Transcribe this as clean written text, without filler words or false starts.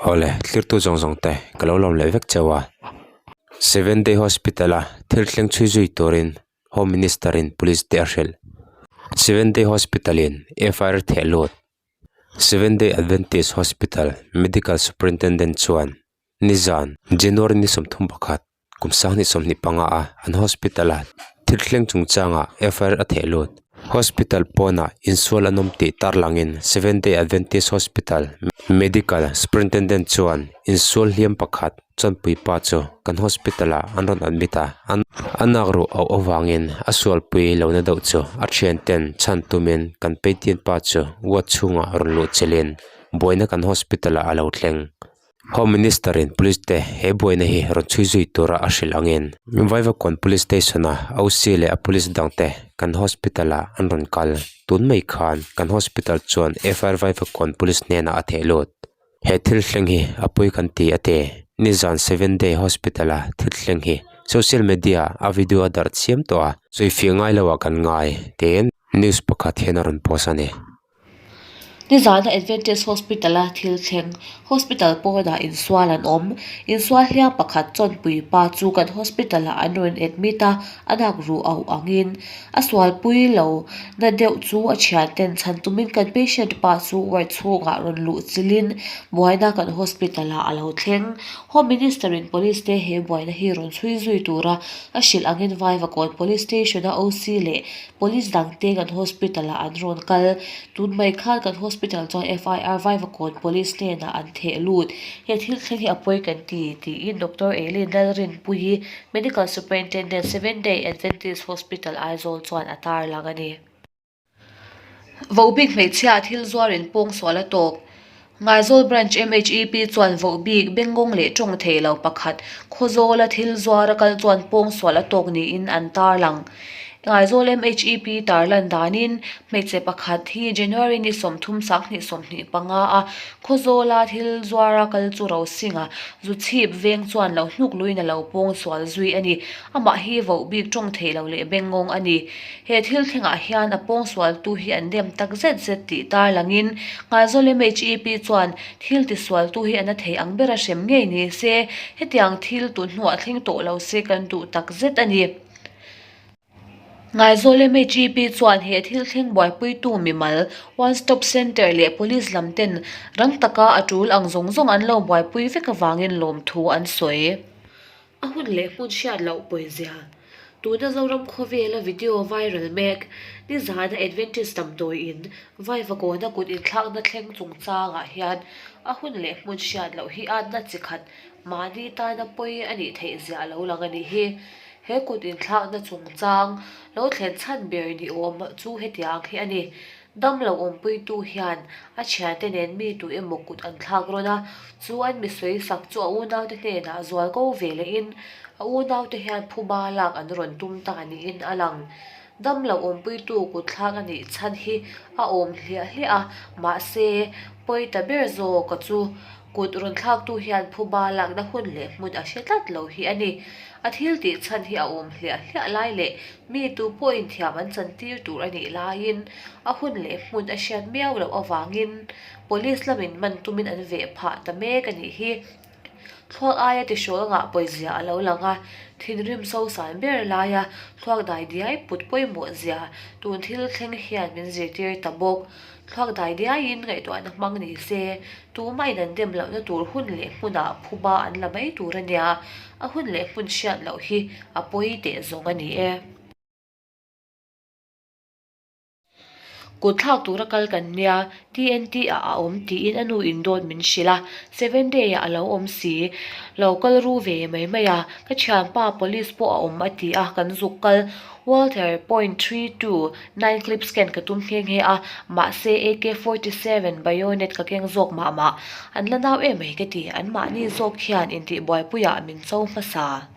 Awle, thlirtu zawng zawng te ka lo lawm leh vek cheu a. Seven Day Hospital a thil thleng chhui zui turin Home Minister in Police te a hrilh. Seven Day Hospital in FIR theh lut. Seven Day Adventist Hospital Medical Superintendent chuan nizan January ni 31 kum 2025 a an hospital a thil thleng chungchangah FIR a theh lut. Hospital pawnah insual an awm tih tarlangin Seven Day Adventist Hospital Medical Superintendent chuan insual hliam pakhat chuanpui pa chu kan hospital ah an rawn admit a a nak ruh auh avangin a sualpui lohna deuh chu a thian ten chhan tumin kan peitian pa chu ward chhungah rawn luh chelhin buaina kan hospital ah a lo thleng. Home Minister in Police te he buaina hi rawn chhui zui tura a hrilh angin Vaivakawn Police Station a OC leh a Police dang te kan hospital ah an rawn kal. Tun mai khan kan hospital chuan FIR Vaivakawn Police hnenah a theh lut. He thil thleng hi a pui kan ti a ti. Nizan Seven Day Hospital a thil thleng hi social media a video a darh chiam tawh a, sawifiah ngai lo ah kan ngai tiin news pakhat hian a rawn post a ni. Nizana Adventist Hospital a thil thleng, Hospital pawnah insual an awm. Insual hliam pakhat chawnpui pa chu kan hospital ah an rawn admit a, a nak ruh auh angin a sualpui lo na deuh chu a thian ten chhan tumin kan patient pa chu ward chhungah rawn luh chilhin buaina kan hospital ah a lo thleng. Home Minister in Police te he buaina hi rawn chhui zui tura a hrilh angin Vaivakawn Police Station a OC leh Police dang te kan hospital ah an rawn kal. Tun mai khan kan hospital chuan FIR Vaivakawn Police hnenah an theh lut. He thil thleng hi a pawi kan ti, tiin Doctor Eileen Lalrinpuii, Medical Superintendent, Seven Day Adventist Hospital, Aizawl chuan a tarlang a ni. Vohbik hmeichhia thil zuar in pawngsual a tawk. Ngaizawl Branch MHEP chuan vohbik bengngawng leh tawng thei lo pakhat Khawzawla thil zuar a kal chuan pawngsual a tawk niin an tarlang. Ngaizawl MHEP tarlan danin hmeichhe pakhat hi January ni 30 2025 a Khawzawla thil zuar a kal chu Rosinga zu chhip veng chuan lo hnuk luin a lo pawngsual zui a ni. Amah hi vohbik tawng thei lo leh bengngawng a ni. He thil thlengah hian a pawngsualtu hi an dem tak zet zet tih tarlangin Ngaizawl MHEP chuan thil tisualtu hi a na thei ang bera hrem ngei ni se, hetiang thil tun hnuah thleng tawh lo se kan duh tak zet a ni. Ngaizawl MHEP chuan he thil thleng buaipuitu mimal, One Stop Centre leh Police lam ten rang taka a tul ang zawng zawng an lo buaipui vek avangin lawmthu an sawi. A hun leh hmun hriat loh pawizia. Tuna Zoram khawvela video viral mek, nizana Adventist damdawiin Vaivakawna kut inthlakna thleng chungchangah hian a hun leh hmun hriat loh hi atna chi khat mahni tana pawi a nih theih zia a lo lang a nih hi. He kut inthlakna chungchang lo thlen chhan ber ni awm chu hetiang hi a ni. Dam lo awmpuitu hian a thiante nen mi tu emaw kut an thlak rawn a, chu an mi sawi sak chu a unaute hnenah zual ko ve lehin a unaute hian phuba lak an rawn tum ta niin a lang. Dam lo awmpuitu kut thlak a nih chhan hi a awm hliah hliah a, mahse pawi ta ber zawka chu Kut rawn thlaktu hian phuba lakna hun leh hmun a hre tlat lo hi a ni. A thil tih chhan hi a awm hliah hliah lai leh mi tu pawhin thiam an chantir tur a nih laiin a hun leh hmun a hriat miau loh avangin Police lamin man tumin an veh phah ta mek a nih hi. Thluak aia tihrawl ngah pawizia a lo lang a, thinrim sosan ber laia thluak dai diai put pawimawh zia tun thil thleng hian min zirtir ta bawk. Thluak dai diaiin ngaihtuahna hmang ni se, tumahin an dem lohna tur hun leh hmunah phuba an la mai tur a nia, a hun leh hmun hriat loh hi a pawi teh zawng a ni e. Kut thlak tura kal kan nia, TNT ah a awm tiin a nu in dawt min hrilh a, Seven Day ah a lo awm si, lo kal ru ve mai mai a, ka thianpa police pawh a awm a ti a, kan zuk kal. Walther point 329 clip scan ka tum nghe nghe a, mahse AK-47 bayonet ka keng zawk mah mah. An la nau em mai ka ti, anmahni zawk hian intihbuaipuiah min cho hmasa.